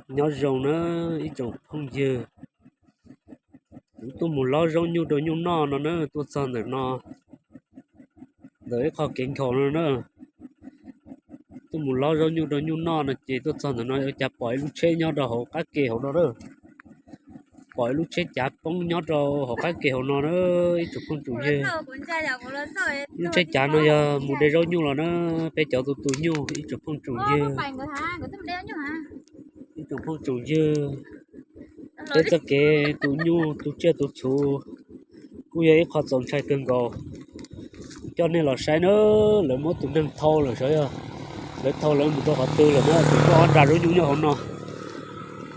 Nyob zoo na ib tsoom phooj ywg, kuv tuaj mus lob zaub nyuj rau nyuj noj no na, tuaj txog ntawm no, ntawm ib qho kev nkhaus no na. Tuaj mus lob zaub nyuj rau nyuj noj no ces tuaj txog ntawm no ua cas pom ib lub tsheb nyob rau hauv qab ke hauv no na. Pom ib lub tsheb cav poob nyob rau hauv qab ke hauv no na, ib tsoom phooj tsoom ywg. Lub tsheb cav no yog mus de zaub nyuj los na, peb cov tus tu nyuj ib tsoom phooj tsoom ywg. Ib tsoom phooj tsoom ywg, peb txoj kev tu nyuj tu tsiaj tu txhuv kuj yog ib qho txaus ntshai kawg nkaus. Coj nej los saib na, lawv muab tus neeg thau lawm sav, lawv thau lawv mus rau qhov twg lawm na, tseem tuaj ob nra zaub nyuj nyob hauv no.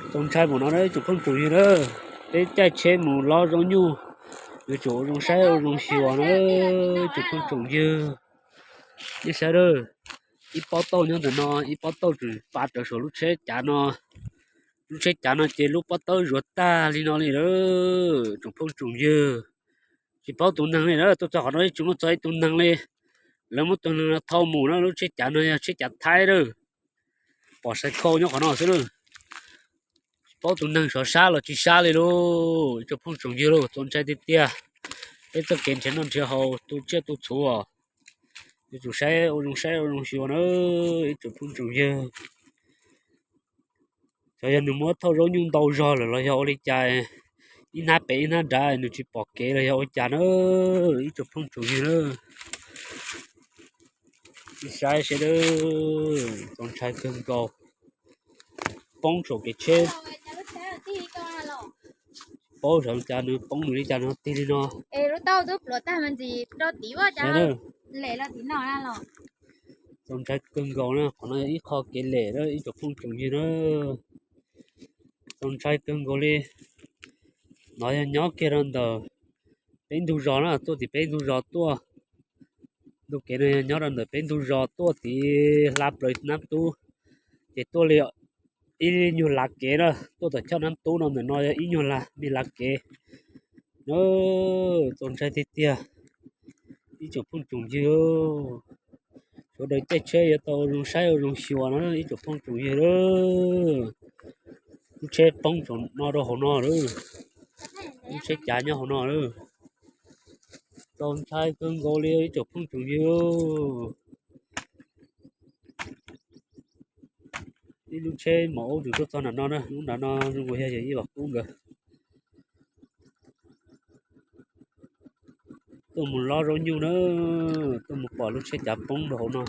Txaus ntshai mus no na ib tsoom phooj tsoom ywg na, peb caij tsheb mus lob zaub nyuj, yuav tsum ua zoo saib ua zoo xyuas na ib tsoom phooj tsoom ywg. Nej saib, ib pob tauj nyob ntawm no, ib pob tauj tseem pa rawv saum lub tsheb cav no. Lub tsheb cav no ces lub pob tawb zuav tag li no li lawm tsoom phooj tsoom ywg. Tsis paub tus neeg li na, tuaj txog qhov no tsis muaj txog ib tug neeg li. Lawv muab tus neeg no thau mus na, lub tsheb cav no yog tsheb cav Thaib lawm. Pom sai khau nyob qhov no xwb lawm. Tsis paub tus neeg sov sab los tsis sab li lauj, ib tsoom phooj tsoom ywg lauj, txaus ntshai tiag tiag. Peb txoj kev nrhiav noj nrhiav haus tu tsiaj tu txhuv, yuav tsum saib ua zoo saib ua zoo xyuas na ib tsoom phooj tsoom ywg. Xyov yog nws muab thauj zaub nyuj ntau zog lawm los yog ua li cas, ib hnab pem ib hnab nrad nws tsis pom kev los yog ua cas na ib tsoom phooj tsoom ywg na. Saib seb, txaus ntshai kawg nkaus. Poob saum kev tsheb, paub sav cas nws poob nws li cas no tig li no. Txaus ntshai kawg nkaus na, qhov no yog ib qho kev lem na ib tsoom phooj tsoom ywg na. Txaus ntshai kawg nkaus li. No yog nyob kiag rau ntawm peb ntug zos na, tuaj tim peb ntug zos tuaj. Ntu kev no yog nyob rau ntawm peb ntug zos tuaj tim hla plaws Nab Tub, ces tuaj li ib nyuag lav kev na, tuaj tom choj Nab Tub no ntawm no yog ib nyuag me lav kev. Txaus ntshai tiag tiag ib tsoom phooj tsoom ywg. Sawv daws caij tsheb yuav tau ua zoo saib ua zoo xyuas na ib tsoom phooj tsoom ywg. Lub tsheb poob saum no rau hauv no lawm, lub tsheb cav nyob hauv no lawm. Txaus ntshai kawg nkaus li ib tsoom phooj tsoom ywg. Ib lub tsheb maum aub tseem tuaj txog nram no na, lub nram no zoo nkaus yog yawm yij Vam Kub nkawd tuaj mus lob zaub nyuj na, tuaj mus pom lub tsheb cav poob rau hauv no.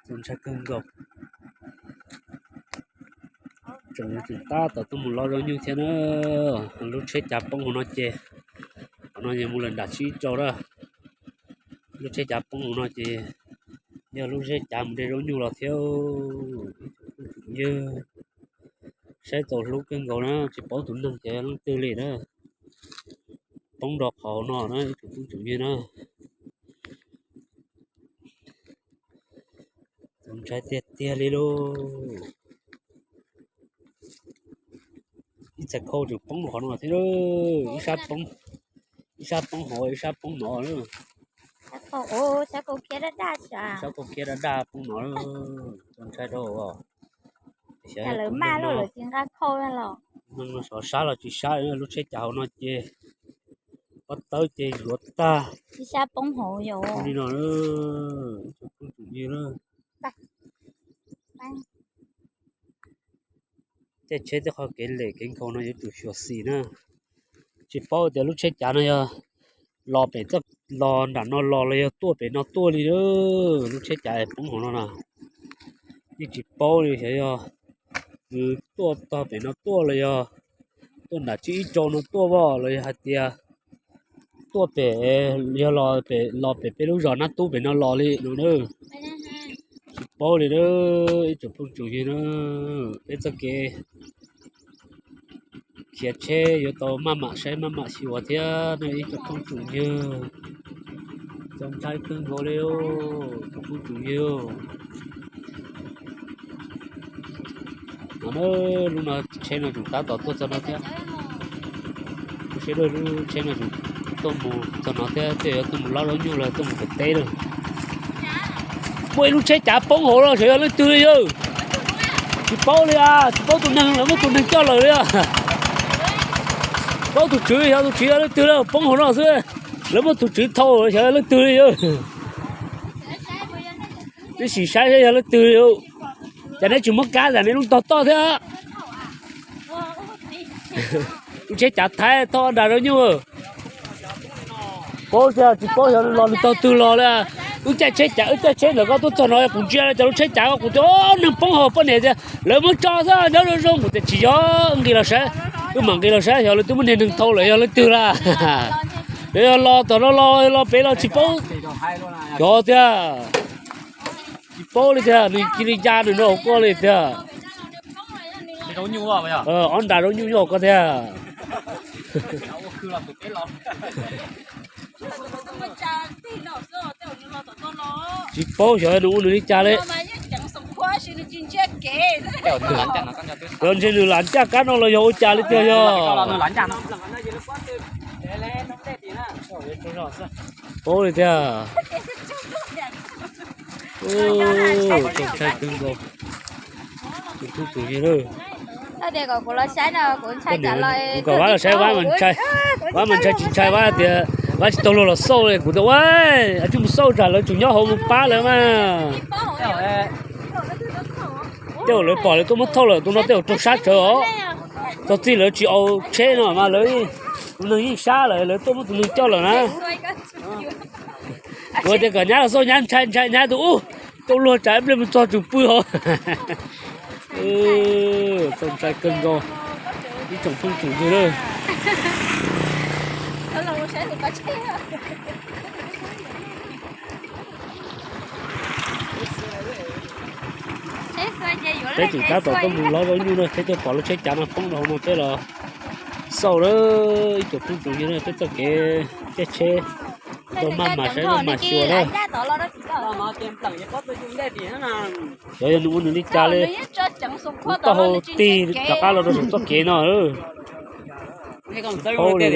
Txaus ntshai kawg nkaus. Tseem yuav tsum tab tom tuaj mus lob zaub nyuj thiab na. Lub tsheb cav poob hauv no ces, hauv no yog mus lawm nram tsib rau na. Lub tsheb cav poob hauv no ces yog lub tsheb cav mus de zaub nyuj los thiab. Ib tsoom phooj tsoom ywg, saib txaus hlub kawg nkaus na, tsis paub tus neeg ces yog leej twg li na. Poob rau qhov hauv no na ib tsoom phooj tsoom ywg na. Txaus ntshai tiag tiag li lauj. Ib txhais khau tseem poob qhov no thiab, ib sab poob hauv ib sab poob no. Sab khau khiab daj daj poob no. Txaus ntshai rau. Xyov lawv maj lawm tsis nqa khau los, neeg no sov sab los tsis sab, lub tsheb cav hauv no ces pob tawb ces zuav tag. Ib sab poob hauv yom li no. Ib tsoom phooj tsoom ywg na, caij tsheb tej qhov kev lem kev nkhaus no yuav tsum xyuam xim na. Tsis paub tias lub tsheb cav no yog los pem, los nram no los los yog tuaj pem no tuaj li na. Lub tsheb cav poob hauv no na, yeej tsis paub li xyov yog nws tuaj tog pem no tuaj los yog tuaj nram tsib ib rau no tuaj los yog hais tias tuaj pem, yog los pem, los pem peb lub zos Nab Tub pem no los li no na. Tsis paub li na, ib tsoom phooj tsoom ywg na, peb txoj kev khiav tsheb yuav tau maj mam saib maj mam xyuas thiab ne ib tsoom phooj tsoom ywg. Txaus ntshai kawg nkaus li tsoom phooj tsoom ywg. No na, lub no tsheb no tseem tab tom tuaj txog no thiab. Lub sij hawm lub tsheb no tseem tuaj mus txog no thiab, twb yuav tuaj mus lob zaub nyuj los tuaj mus pem teb lawm. Muaj ib lub tsheb cav poob hauv los xyov yog leej twg li yawg. Tsis paub li a, tsis paub tus neeg, lawv muab tus neeg coj lawm li. Paub tus tswv, xyov tus tswv yog leej twg lawm, poob hauv no xwb. Lawv muab tus tswv thau xyov yog leej twg li. Neb sim saib saib yog leej twg li. Cas neb tsis muab kab tas neb lub ntog toj thiab. Lub tsheb cav Thaib thauj nra zaub nyuj. Paub tias tsis paub xyov los nws tog twg los li. Wb caij tsheb cav, wb caij tsheb ntawm koj tuaj txog no kuv ntsia cov lub tsheb cav kuv tias neeg poob hauv poj niam tias lawv muab tso xwb nyob zoo zoo kuv tias tsis yog, nqis los saib. Wb mam nqis los saib xyov lawv twb muab niag neeg thau lawm yog leej twg lawm. Yog los tom no los los pem los tsis paub. Xyov tiag. Tsis paub li tiag, nws cia li ya nws no hauv koj li tiag. Ob nra zaub nyuj nyob hauv koj tiag. Tsis paub xyov nws ua nws li cas li. Yog ntshe nws lam ncaj kab no los yog ua cas li tiag yog. Paub li tiag. Txaus ntshai kawg nkaus. Tus tub tus yawg, kuv kom Vab los saib, Vab mas ntshai tsis ntshai, Vab tias Vab tsis tau luag los xauj li, kuv tias ua, tsis mus xauj tsam lawv tsum nyob hauv mus pab lawv mas. Tej zaum lawv pom lawv tuaj muab thauj lawm tus no tej zaum raug sab tsawv os. Txog txij lawv tsis au tsheb no mas lawv, tus neeg yeej sab lawm lawv tuaj muab tus neeg coj lawm na. Kuv tias kom nyab los xauj nyab ntshai ntshai nyab tus ub, tau luag tsam ib pliag mus txog tsum pw hauv. Txaus ntshai kawg nkaus. Ib tsoom phooj tsoom ywg na. Peb tseem tab tom tuaj mus lov zaub nyuj na, peb tuaj pom lub tsheb cav no poob rau hauv no peb los xauj lawm. Ib tsoom phooj tsoom ywg na, peb txoj kev caij tsheb tau maj mam saib maj mam xyuas na. Xyov yog nws ua nws li cas li. Kuv taub hau tig rov qab los rau saum txoj kev no. Paub li.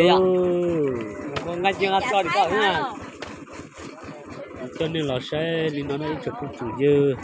Coj nej los saib li no na ib tsoom phooj tsoom ywg.